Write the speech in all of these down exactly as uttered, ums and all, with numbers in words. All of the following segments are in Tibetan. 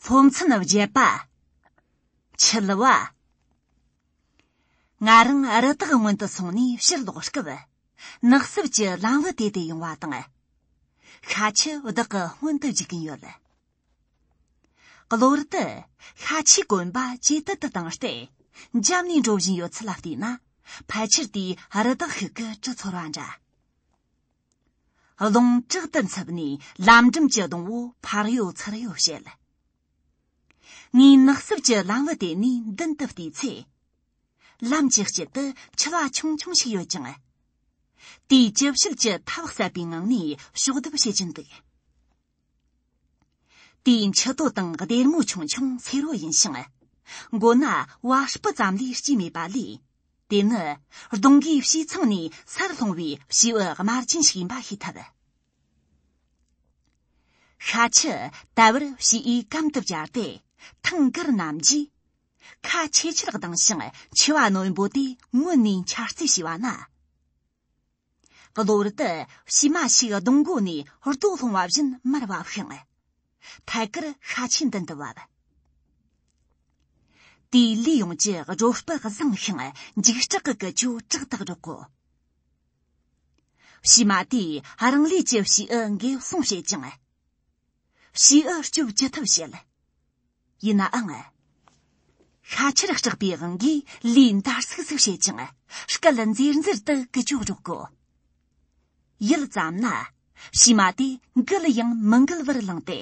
སློབ་ཚན་བརྒྱད་པ། འཆི་བ། ང་རང་རི་དྭགས་རྔོན་དུ་སོང་ནས་ཕྱིར་ལོག་སྐབས། ནགས་སྲུབས་ཀྱི་ལམ་བུ་དེད་དེ་ཡོང་བ་དང་། ཤ་ཁྱི་བདག་གི་སྔོན་དུ་འཇུག་གིན་ཡོད། གློ་བུར་དུ་ཤ་ཁྱིའི་གོན་པ་ཇེ་དུད་དུ་བཏང་སྟེ། འཇམ་ནས་འགྲོ་བཞིན་ཡོད་ཚུལ་ལ་བལྟས་ན། ཕལ་ཆེར་དེའི་རི་དྭགས་ཤིག་གི་གྲི་ཚོར་བ་འདྲ། རླུང་དྲག་ཏུ་འཚུབ་ནས་ལམ་འགྲམ་གྱི་སྡོང་བོ་ཕར་གཡོ་ཚུར་གཡོ་བྱེད། ངས་ནགས་སྲུབས་ཀྱི་ལམ་བུ་དེད་ནས་མདུན་དུ་བལྟས་ཚེ། ལམ་གྱི་དཀྱིལ་དུ་མཆུ་ལ་ཆུང་ཆུང་ཞིག་ཡོད་ཅིང་། དེའི་ཅི་བྱིལ་གྱི་ཐབ་ཟད་པའི་ངང་ནས་ཕྱོགས་བསྡུ་བྱེད་ཀྱིན་འདུག་དེའི་མཆུ་ཏོ་དང་སྡེར་མོ་ཆུང་ཆུང་སེར་བོ་ཡིན་ཞིང་། མགོ་ན་བ་སྤུ་ཙམ་ལས་སྐྱེས་མེད་པ་ལས། དེ་ནི་སྡོང་གི་བྱེའུ་ཚང་ནས་སར་ལྷུང་བའི་བྱེའུ་དམར་རྗེན་ཞིག་ཡིན་པ་ཤེས་ཐུབ། ཤ་ཁྱི་ད་བར་བྱེའུའི་གམ་དུ་བཅར་ཏེ་ཐང་དཀར་ནམ་རྗེས། ཁ་ཆེ་ཆེར་གདངས་ཤིང་མཆེ་བ་རྣོན་པོ་དེ་མངོན་ནས་འཕྱར་རྩེ་བྱས་པ་ན། གློ་བུར་དུ་བྱེ་མ་ཞིག་སྡོང་མགོ་ནས་རྡོ་ལྷུང་བ་བཞིན་མར་བབས་ཤིང་། ཐད་ཀར་ཤ་ཁྱིའི་མདུན་དུ་བབས། དེའི་ལུས་ཡོངས་ཀྱི་སྒྲོ་སྤུ་བཟང་ཞིང་འཇིགས་སྐྲག་གི་སྐད་ཅོ་དྲག་ཏུ་སྒྲོག་གོ། བྱེ་མ་དེས་རང་ལུས་ཀྱི་བྱེའུ་འགེབས་སྲུང་བྱེད་ཅིང་། བྱེའུ་སྐྱོབ་ཅི་ཐུབ་བྱེད། ཡིན་ནའང་། ཤ་ཁྱིར་སྐྲག་པའི་དབང་གིས་ལུས་འདར་སིག་སིག་བྱེད་ཅིང་སྐད་འཛེར་འཛེར་དུ་ཀི་ཅོ་སྒྲོག་གོ། ཡུད་ཙམ་ན་བྱེ་མ་དེ་འགུལ་ཡང་མི་འགུལ་བར་ལངས་ཏེ།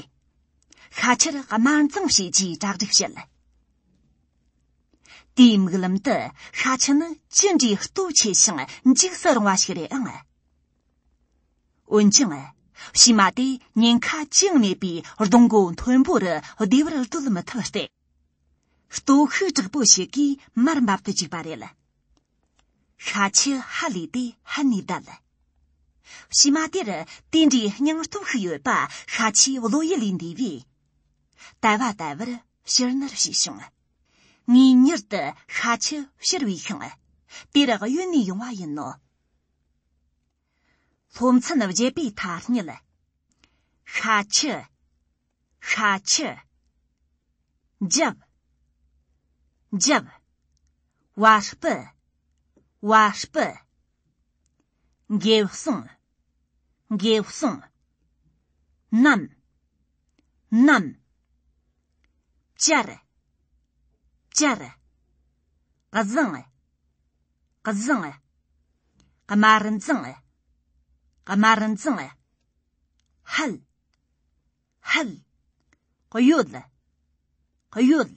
ཤ་ཁྱིར་དམར་འཛིང་བྱས་རྗེས་གྲ་སྒྲིག་བྱེད། དེའི་མིག་ལམ་དུ་ཤ་ཁྱི་ནི་ཅི་འདྲའི་ལྟོ་ཆེ་ཞིང་འཇིགས་སུ་རུང་བ་ཞིག་རེད་ཨང་། འོན་ཀྱང་། བྱེ་མ་དེས་ཉེན་ཁ་ཅི་ཡང་མེད་པའི་སྡོང་མགོ་མཐོན་པོ་རུ་བདེ་བར་སྡོད་མི་ཐུབ་སྟེ། སྟོབས་ཤུགས་དྲག་པོ་ཞིག་གིས་མར་འབབ་ཏུ་བཅུག་པ་རེད། ཤ་ཁྱི་ཧ་ལས་ཏེ་ཧད་ནས་བསྡད། བྱེ་མ་དེར་དེ་འདྲའི་སྙིང་སྟོབས་ཤིག་ཡོད་པ་ཤ་ཁྱིའི་བློ་ཡུལ་ལས་འདས་པས། དལ་བ་དལ་བུར་ཕྱིར་ནུར་བྱས་བྱུང་། ངས་མྱུར་དུ་ཤ་ཁྱི་ཕྱིར་བོས་ཤིང་། དེར་གཡོལ་ནས་ཡོང་བ་ཡིན་ནོ། སློབ་ཚན་བརྒྱད་པའི་ཐ་སྙད། ཤ་ཁྱི། ཤ་ཁྱི། རྒྱབ། རྒྱབ། བ་སྤུ། བ་སྤུ། འགེབས་སྲུང་། འགེབས་སྲུང་། མནན། མནན། བཅར། བཅར། བཟང་། བཟང་། དམར་འཛིང་། དམར་འཛིང་། ཧད། ཧད། གཡོལ། གཡོལ།